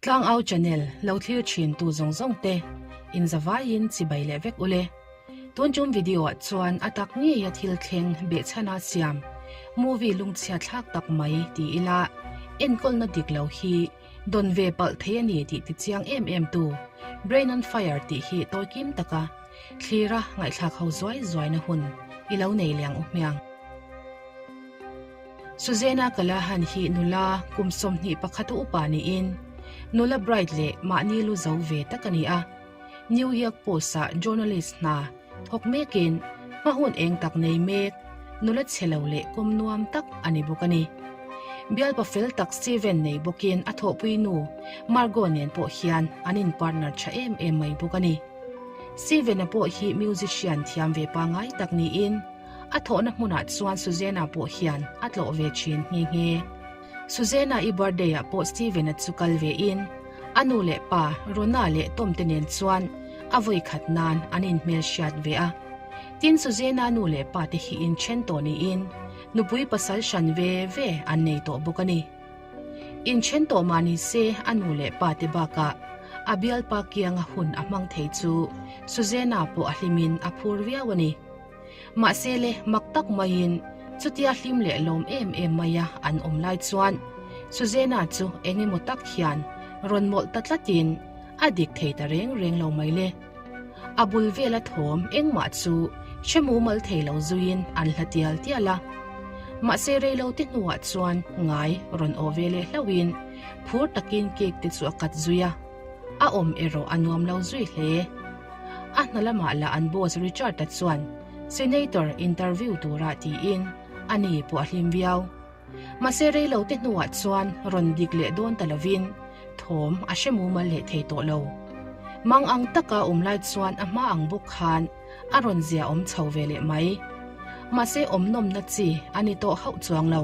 Tlangau channel lo thlir thin tu zawng zawng te in zavaiin chibai leh vek ule. Tun tum video ah chuan a tak ngeia thil thleng behchhana siam movie lungchhia thlak tak mai ti ila enkawlna dik lo hi dawn ve palh thei a ni tih tichiang em em tu Brain on Fire tih hi tawi kim taka thlira ngaihthlak ho zuai zuaina hun i lo nei liang u hmiang. Suzena Kalahan hi nula kum 21 a upa niin nula bright leh mahni lu zo ve tak a ni a. New York Post-ah journalist hna thawk mekin hma hun eng tak nei mek, nula chhe lo leh kawm nuam tak a ni bawk a ni. Bialpa fel tak Steven nei bawkin a thawhpui nu Margot nen pawh hian an in partner tha em em mai bawk a ni. Steven-a pawh hi musician thiam ve pangngai tak niin a thawhna hmunah chuan Suzanna pawh hian a tlawh ve thin nghe nghe. Suzanna-i birthday-ah pawh Steven-a chu kal ve in A nu leh pa Rona leh Tom te nen chuan a vawi khat nan an inhmel hriat ve a. Tin, Suzanna nu leh pa te hi inthen tawh niin nupui pasal hran ve ve an nei tawh bawk a ni. Inthen tawh mah ni se a nu leh pa te bakah a bialpa kianga hun a hmang thei chu Suzanna pawh a hlimin a phur viau a ni. Mahse le, mak tak maiin chutia hlim leh lawm em em maia an awm lai chuan Suzanna chu eng emaw tak hian rawn mawlh ta tlatin a dik thei ta reng reng lo mai le. A bul vela thawm engmah chu hre mumal thei lo zuiin an hla tial tial a. Mahse reilo te hnuah chuan ngai rawn aw ve leh hlauhin phur takin cake te chu a cut zui a, a awm erawh a nuam lo zui hle. A hna lamah lah an boss Richard-a chuan Senator interview tura tiin a ni pawh a hlim viau. Mahse reilo te hnuah chuan rawn dik leh dawn ta lovin thawm a hre mumal leh thei tawh lo. Mang ang taka awm lai chuan a hma ang bawk khan a rawn zia awm chho ve leh mai. Mahse awm nawmna chi a ni tawh hauh chuang lo.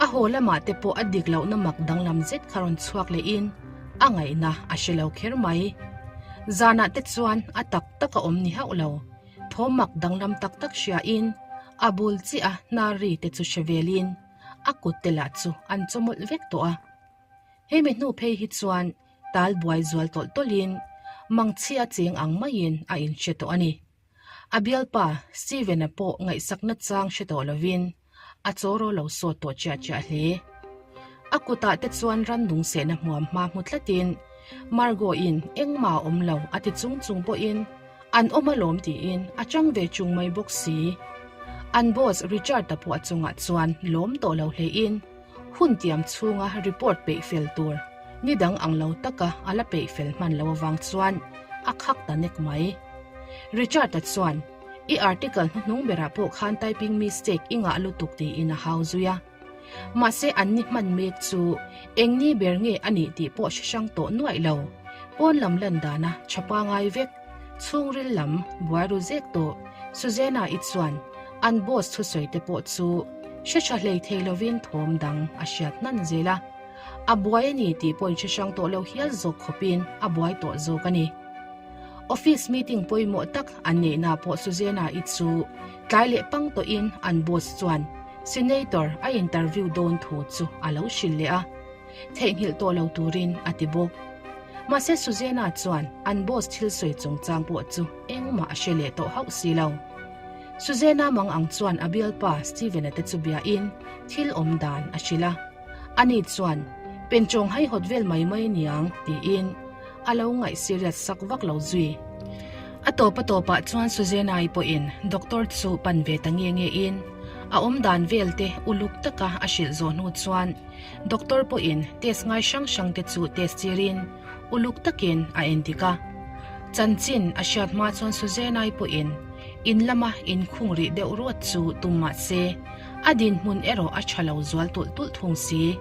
A haw lamah te pawh a dik lohna mak danglam zet kha rawn chhuak lehin a ngaihna a hre lo kher mai. Zanah te chuan a tak tak a awm ni hauh lo. Thawm mak danglam tak tak hriain a bul chiah a hnar ri te chu hre velin a kut te lah chu an chawmawlh vek tawh a. Hemi hnu phei hi chuan tal buai zual tawlh tawlhin mangchhia cheng ang maiin a inhre tawh a ni. A bialpa Steven-a pawh ngaihsakna chang hre tawh lovin a chaw ro lo sawt tawh chiah chiah hle. A kutah te chuan rannung sehna hmuam hma hmu tlatin Margot-in engmah a awm lo a ti chung chung pawhin an awm alawm tiin a chang ve chung mai bawk si. An boss Richard-a pawh a chungah chuan lawm tawh lo hlein hun tiam chhunga report peih fel tur ni dang ang lo taka a la peih fel hman lo avang chuan a khak ta nek mai. Richard-a chuan I article hnuhnung berah pawh khan typing mistake i ngah lutuk tiin a hau zui a. Mahse an ni hman mek chu eng ni ber nge a nih tih pawh hre hrang tawh nuaih lo. Pawn lam lan dana tha pangai vek, chhungril lam buai ru zek tawh Suzanna-i chuan an boss thusawi te pawh chu hre tha hlei thei lovin thawm dang a hriat hnan zel a. A buai a ni tih pawh inhre hrang tawh lo hial zawk khawpin a buai tawh zawk a ni. Office meeting pawimawh tak an neihna pawh Suzanna-i chu tlai leh pang tawhin an boss chuan Senator a interview dawn thu chu a lo hrilh leh a, theihnghilh tawh lo turin a ti bawk. Mahse Suzanna chuan an boss thil sawi chungchang pawh chu engmah a hre leh tawh hauh si lo. Suzanna mang ang chuan a bialpa Steven-a te chu biain thil awm dan a hrilh a. Ani chuan, Penchawng haihawt vel mai mai niang, tiin a lo ngaih serious sak vak lo zui. A tawp a tawpah chuan Suzanna-i pawhin doctor chu pan ve ta nge nge in a awm dan vel te uluk taka a hrilh zawh hnu chuan doctor pawhin test ngai hrang hrang te chu test tirin uluk takin a endik a. Chanchin a hriat hma chuan Suzanna-i pawhin in lama inkhung rih deuh ruat chu tum mah se a dinhmun erawh a tha lo zual tulh tulh thung si.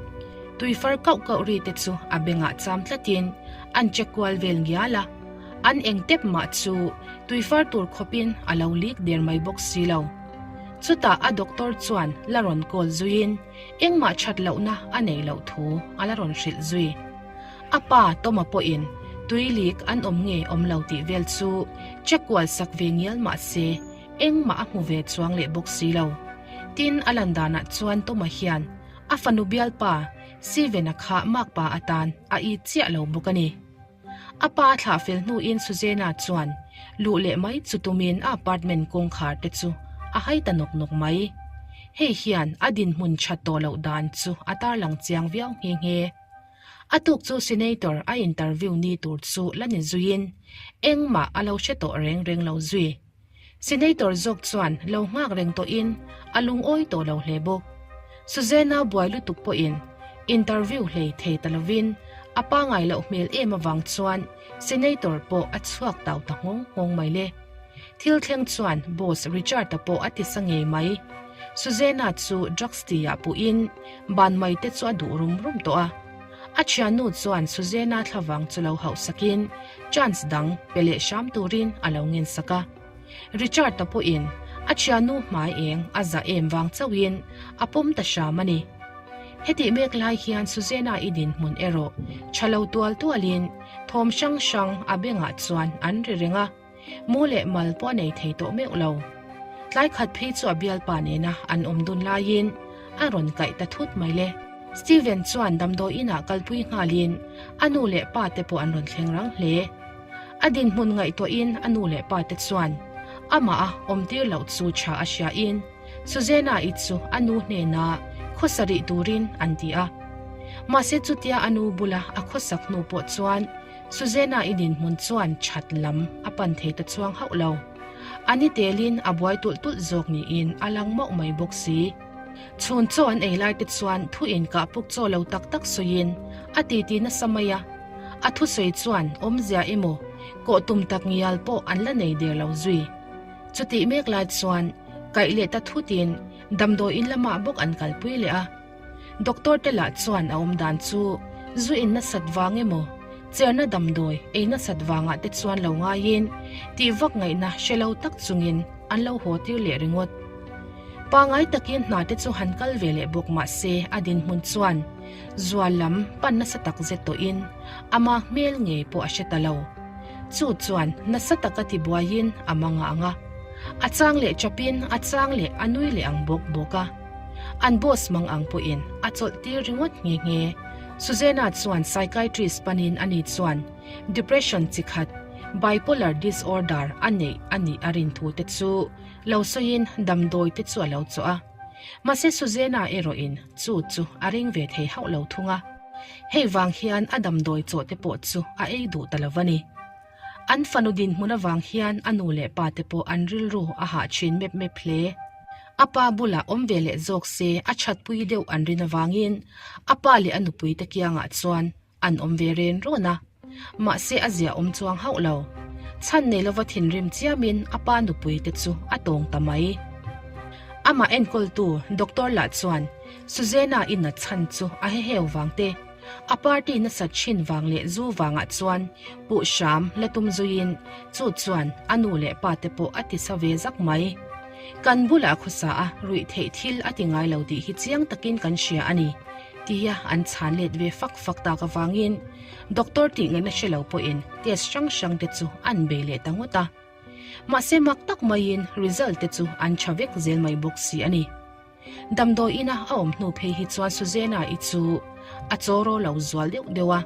Tui far kauh kauh ri te chu a bengah cham tlatin an che kual vel ngial a, an eng tep mah chu tui far tur khawpin a lo lik der mai bawk si lo. Chutah a doctor chuan la rawn call zuiin engmah that lohna a neih loh thu a la rawn hrilh zui. A pa Toma pawhin tui lik an awm nge awm lo tih vel chu che kual sak ve ngial mah se engmah a hmu ve chuang leh bawk si lo. Tin, a lan danah chuan Toma hian a fanu bialpa. Steven-a kha makpa atan a it chiah lo bawk a ni. A pa a thlah fel hnuin Suzanne chuan luh leh mai chu tumin a apartment kawngkhar te chu a hai ta nawk nawk mai. Hei hian a dinhmun that tawh loh dan chu a tarlang chiang viau nghe nghe. A tuk chu Senator a interview ni tur chu la ni zuiin engmah a lo hre tawh reng reng lo zui. Senator zawk chuan lo nghak reng tawhin a lungawi tawh lo hle bawk. Suzanne buai lutuk pawhin interview hlei thei ta lovin a pangai loh hmel em avang chuan Senator pawh a chhuak tau ta nghawng nghawng mai le. Thil thleng chuan boss Richard-a pawh a tisa ngei mai. Suzanne chu drugs ti-ah puhin ban mai te chu a duh rum rum tawh a. A thiannu chuan Suzanne thlavang chu lo hauhsakin chance dang pe leh hram turin a lo ngensak a. Richard-a pawhin a thiannu hmai eng a za em vang chauhin a pawm ta hram a ni. Hetih mek lai hian Suzanne-i dinhmun erawh tha lo tual tualin thawm hrang hrang a bengah chuan an ri reng a, mu leh mal pawh a nei thei tawh meuh lo. Tlai khat phei chu a bialpa nena an awm dun laiin a rawn kaih ta thut mai le. Steven chuan damdawi inah kalpui nghalin a nu leh pa te pawh an rawn thleng rang hle. A dinhmun ngaihtuahin a nu leh pa te chuan amah a awmtir loh chu tha a hriain Suzanne-i chu a nu hnena khawsa rih turin an ti a. Mahse chutia a nu bula a khawsak hnu pawh chuan Suzanne-i dinhmun chuan that lam a pan thei ta chuang hauh lo. A ni telin a buai tulh tulh zawk niin a lang mauh mai bawk si. Chhun chaw an ei lai te chuan thu inkah puk chaw lo tak tak sawiin a titi nasa mai a. A thusawi chuan awmzia emaw kawh tum tak ngial pawh an la nei der lo zui. Chutih mek lai chuan kaih leh ta thutin damdawi in lamah bawk an kalpui leh a. Doctor te lah chuan a awm dan chu zu in nasat vang emaw cherna damdawi ei nasat vangah te chuan lo ngaiin tih vak ngaihna hre lo tak chungin an lo haw tir leh ringawt. Pangai takin hna te chu han kal ve leh bawk mah se a dinhmun chuan zual lam pan nasa tak zet tawhin ama hmel ngei pawh a hre ta lo. Chu chuan nasa taka tibuaiin a mang ang a, a chang leh chapin a chang leh a nui leh ang bawk bawk a. An boss mang ang pawhin a chawlh tir ringawt nghe nghe. Suzanne chuan psychiatrist panin ani chuan depression chi khat bipolar disorder a neih a nih a rin thu te chu Lo sawiin damdawi te chu a lo chawh a. Mahse Suzanne erawhin chu chu a ring ve thei hauh lo thung a. Hei vang hian a damdawi chawh te pawh chu a ei duh ta lo va ni. An fanu dinhmun avang hian a nu leh pa te pawh an rilru a hah thin mep mep hle. A pa bulah awm ve leh zawk se a thatpui deuh an rin avangin a pa leh a nupui te kiangah chuan An awm ve ren rawn a, mahse a zia awm chuang hauh lo. Chhan nei lova thinrim chiamin a pa nupui te chu a tawng ta mai. Amah enkawltu doctor lah chuan Suzanne i nat chhan chu a heheu vang te, a party nasat thin vang leh zu vangah chuan puh hram la tum zuiin chu chuan a nu leh pa te pawh a tisa ve zak mai. Kan bulah khawsa a ruih theih thil a ti ngai lo tih hi chiang takin kan hria a ni. Tia an chhan let ve fak fak tak avangin doctor tih ngaihna hre lo pawhin test hrang hrang te chu an bei leh ta ngawt a. Mahse mak tak maiin result te chu an tha vek zel mai bawk si a ni. Damdawi ina a awm hnu phei hi chuan Suzanne-i chu a chaw ro lo zual deuh deuh a.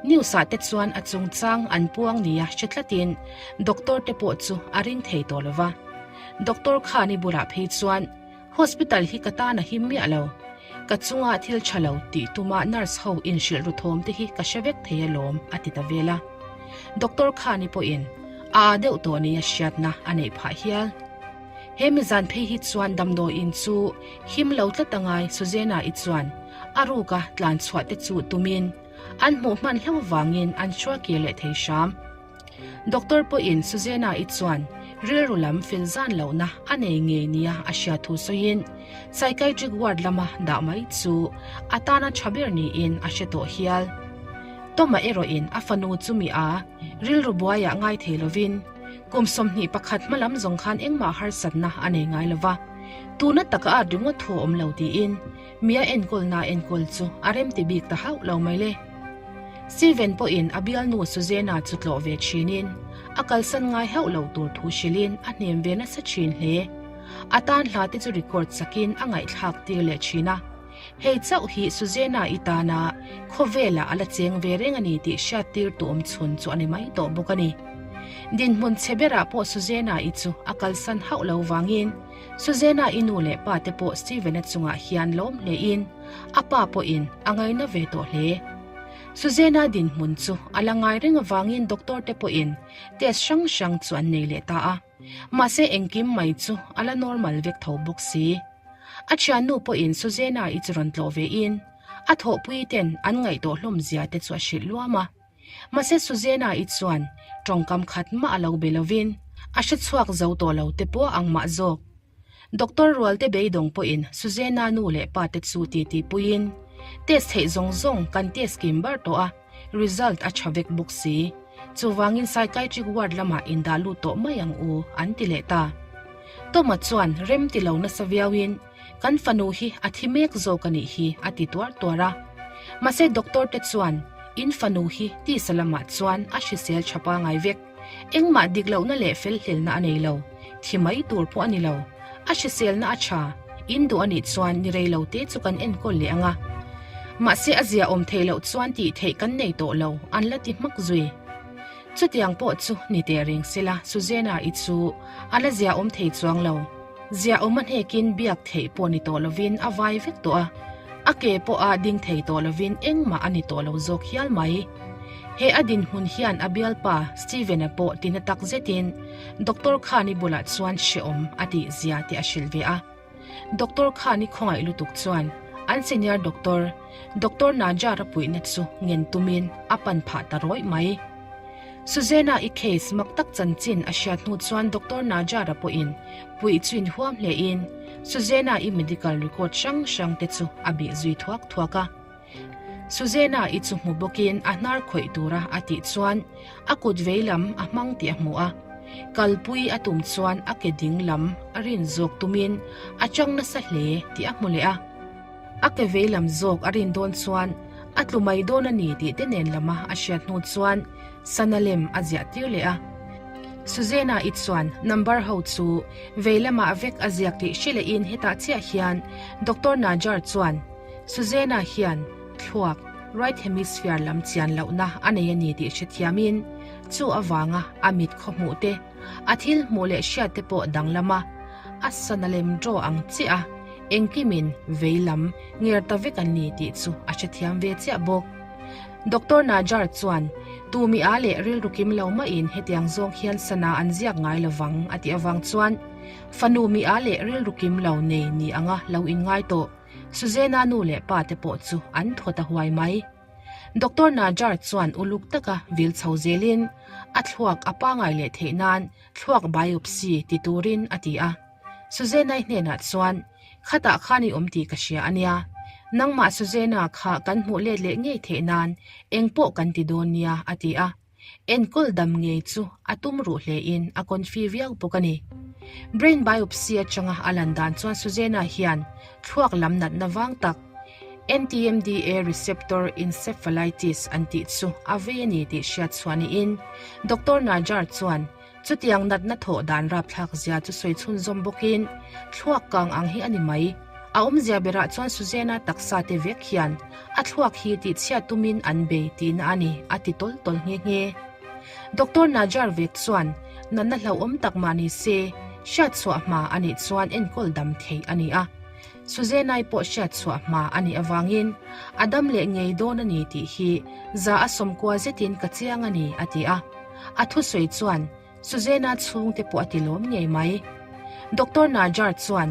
News ah te chuan a chungchang an puang nia hre tlatin doctor te pawh chu a ring thei tawh lo va. Doctor khan i bulah phei chuan Hospital hi ka tan a him miah lo. Ka chunga thil tha lo tih tuma nurse ho inhrilh ru thawm te hi ka hre vek thei alawm a ti ta vel a. Doctor Khani pawhin a â deuh tawh nia hriatna a neih phah hial. He mizan phei hi chuan damdawiin chu him lo tlat angai Suzanne-i chuan a ruka tlan chhuah te chu tumin an hmuh hman hlauh avangin an hruai kir leh thei hram. Doctor pawhin Suzanne-i chuan rilru lam fel zan lohna a nei ngei nia a hriat thu sawiin psychiatric ward lama dah mai chu a tana tha ber niin a hre tawh hial. Tom-a erawhin a fanu chu mi a rilru buaiah ngai thei lovin kum 21 hma lam zawng khan engmah harsatna a nei ngai lova, tuna taka at ringawt thu a awm lo tiin mi a enkawlna enkawl chu a remti bik ta hauh lo mai le. Steven pawhin a bialnu Suzanne chu tlawh ve thinin a kalsan ngai hauh lo tur thu hrilhin a hnem ve nasa thin hle. A tan hla te chu record sakin a ngaihthlak tir leh thin a. Hei chauh hi Suzanna-i tana khawvelah a la cheng ve reng a ni tih hriattir tu awm chhun chu a ni mai tawh bawk a ni. Dinhmun chhe berah pawh Suzanna-i chu a kalsan hauh lo vangin Suzanna-i nu leh pa te pawh Steven-a chungah hian lawm hlein a pa pawhin a ngaina ve tawh hle. Suzanna dinhmun chu a la ngai reng avangin doctor te pawhin test hrang hrang chu an nei leh ta a. Mahse engkim mai chu a la normal vek tho bawk si. A thiannu pawhin Suzanna-i chu rawn tlawh vein a thawhpui ten an ngaihtuah hlawm zia te chu a hrilh luam a. Mahse Suzanna-i chuan tawngkam khat mah a lo be lovin a hre chhuak zo tawh lo te pawh ang mah zawk. Doctor Rualte beidawng pawhin Suzanna nu leh pa te chu titi puiin test theih zawng zawng kan test kim bar tawh a, result a tha vek bawk si. Chuvangin psychiatric ward lamah indah lut tawh mai ang u, an ti leh ta. Toma chuan rem ti lo nasa viauin, Kan fanu hi a thi mek zawk a nih hi, a ti tuar tuar a. Mahse doctor te chuan, In fanu hi tisa lamah chuan a hrisel tha pangai vek. Engmah dik lohna leh felhlelna a nei lo. Thi mai tur pawh a ni lo. A hriselna a tha. In duh a nih chuan ni rei lo te chu kan enkawl leh ang a. Mahse a zia awm theih loh chuan tih theih kan nei tawh lo, an la ti hmak zui. Chutiang pawh chu ni teh reng sela Suzanna-i chu a la zia awm thei chuang lo. Zia awm a hnekin biak theih pawh ni tawh lovin a vai vek tawh a, a ke pawh a ding thei tawh lovin engmah a ni tawh lo zawk hial mai. He a dinhmun hian a bialpa Steven-a pawh tina tak zetin Doctor Khan-i bulah chuan hrehawm a tih zia te a hrilh ve a. Doctor Khan-i khawngaih lutuk chuan an senior doctor, Doctor Najar-a puihna chu ngen tumin a pan phah ta rawih mai. Suzanna-i case mak tak chanchin a hriat hnu chuan Doctor Najar-a pawhin puih chu inhuam hlein Suzanna-i medical record hrang hrang te chu a bih zui thuak thuak a. Suzanna-i chu hmu bawkin a hnar khawih tura a tih chuan a kut vei lam a hmang tih a hmu a. Kalpui a tum chuan a ke ding lam a rin zawk tumin a chang nasa hle tih a hmu leh a. A ke vei lam zawk a rin dawn chuan a tlu mai dawn a ni tih te nen lama a hriat hnu chuan sana lem a ziah tir leh a. Suzanna-i chuan number ho chu vei lamah vek a ziak tih hre lehin hetah chiah hian Doctor Najar chuan Suzanna hian thluak, right hemisphere, lam chian lohna a nei a ni tih hrethiamin chu avanga a mit khaw hmuh te, a thil hmuh leh hriat te pawh danglam a, a sana lem draw ang chiah a, engkimin vei lam nger ta vek an ni tih chu a hrethiam ve chiah bawk. Doctor Najar chuan, Tu mi a leh rilru kim lo mahin hetiang zawng hian sana an ziak ngai lo vang a tih avang chuan fanu mi a leh rilru kim lo nei ni anga lo inngai tawh Suzanna nu leh pa te pawh chu an thaw ta huai mai. Doctor Najar chuan uluk taka vil chho zelin a thluak a pangai leh theih nan thluak biopsy ti turin a ti a. Suzanna-i hnenah chuan, Khatah khan i awm tih ka hria a nia. Nangmah Suzanna kha kan hmuh let leh ngei theih nan eng pawh kan ti dawn nia, a ti a. Enkawl dam ngei chu a tum ruh hlein a confi viau bawk a ni. Brain biopsy atanga a lan dan chuan Suzanna hian thluak lam natna vang tak, NTMDA receptor encephalitis an tih chu a vei a ni tih hriat chhuah niin Doctor Najar chuan chutiang natna thawh dan rapthlak zia chu sawi chhunzawm bawkin thluak kang ang hi a ni mai. A awmzia berah chuan Suzanna taksa te vek hian a thluak hi tihchhiat tumin an bei tihna a ni, a ti tawl tawl nghe nghe. Doctor Najar vek chuan natna hlauhawm tak mah ni se, hriatchhuah hma a nih chuan enkawl dam theih a ni a. Suzanne-i pawh hriatchhuah hma a nih avangin a dam leh ngei dawn a ni tih hi za a sawmkua zetin ka chiang a ni, a ti a. A thusawi chuan Suzanne-a chhungte pawh a ti lawm ngei mai. Doctor Najar chuan,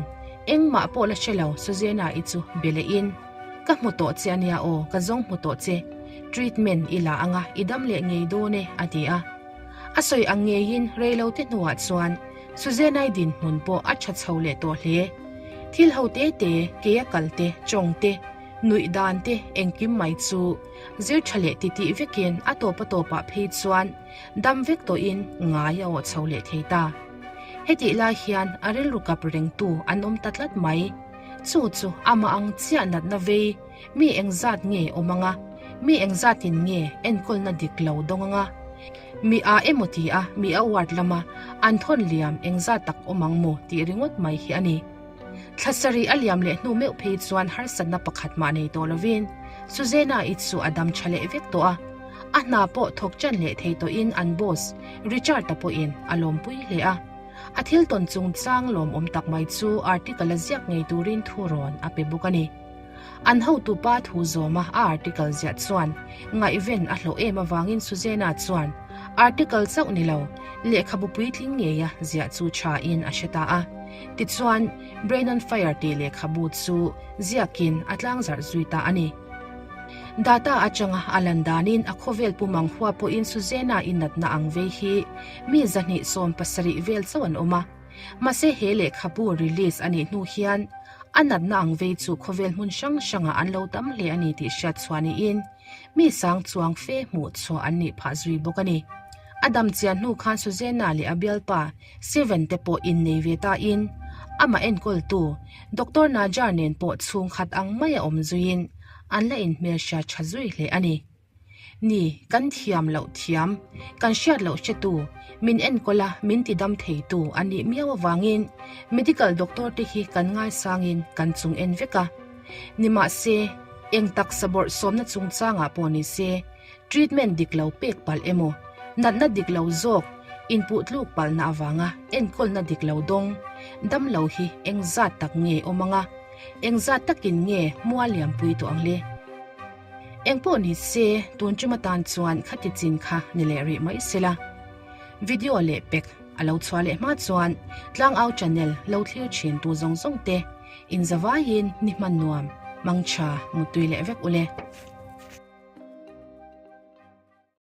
Engmah pawh la hre lo, Suzanne-i chu be lehin, Ka hmu tawh che a nia aw, ka zawng hmu tawh che. Treatment i la anga i dam leh ngei dawn e, a ti a. A sawi ang ngeiin reilote hnuah chuan Suzanne-i dinhmun pawh a tha chho leh tawh hle. Thil ho te te, ke a kal te, chawng te, Nuih dan te engkim mai chu zir tha leh titih vekin a tawp a tawpah phei chuan dam vek tawhin ngai a awh chho leh thei ta. Hetih lai hian a rilru kap rengtu an awm ta tlat mai. Chu chu amah ang chiah natna vei mi engzat nge awm anga, mi engzatin nge enkawlna dik lo dawng anga, mi a emaw ti a mi a ward lama an thawn liam engzat tak awm ang maw tih ringawt mai hi a ni. Thla sarih a liam leh hnu meuh phei chuan harsatna pakhat mah nei tawh lovin Suzanna-i chu a dam tha leh vek tawh a. A hna pawh thawk ṭan leh thei tawhin an boss Richard-a pawhin a lawmpui hle a. A thil tawn chungchang lawmawm tak mai chu article a ziak ngei turin thu rawn a pe bawk a ni. An hotupa thu zawma a article ziah chuan ngaihven a hlawh em avangin Suzanna chuan article chauh ni lo, lehkhabu puitling ngeia ziah chu thain a hre ta a. Tichuan, Brain on Fire tih lehkhabu chu ziakin a tlangzarh zui ta a ni. Data atanga a lan danin a khawvel pumang hua pawhin Suzanna i natna ang vei hi mi 270 vel chauh an awm a. Mahse he lehkhabu release a nih hnu hian a natna ang vei chu khawvel hmun hrang hrangah an lo tam hle a ni tih hriat chhuah niin mi sang chuang fe hmuh chhuah an nih phah zui bawk a ni. A dam chian hnu khan Suzanna leh a bialpa Steven te pawh innei ve tain amah enkawltu Doctor Najar nen pawh chhungkhat ang maia awm zuiin an la inhmelhriat tha zui hle a ni. Ni, kan thiam loh thiam, kan hriat loh hretu, min enkawl a, min tidam theitu a nih miau avangin medical doctor te hi kan ngaisangin kan chung en vek a. Nimahse, eng taksa bawrhsawmna chungchangah pawh ni se, treatment dik lo pek palh emaw, natna dik lo zawk inpuh tluk palhna avanga enkawlna dik lo dawng, damlo hi engzat tak nge awm anga, engzat takin nge mual liampui tawh ang le? Engpawh ni se, tun tum atan chuan khati chin kha ni leh rih mai sela. Video leh pek a lo chhuah leh hma chuan Tlangau channel lo thlir thin tu zawng zawng te inzavaiin ni hman nuam, mangtha, muttui leh vek ule.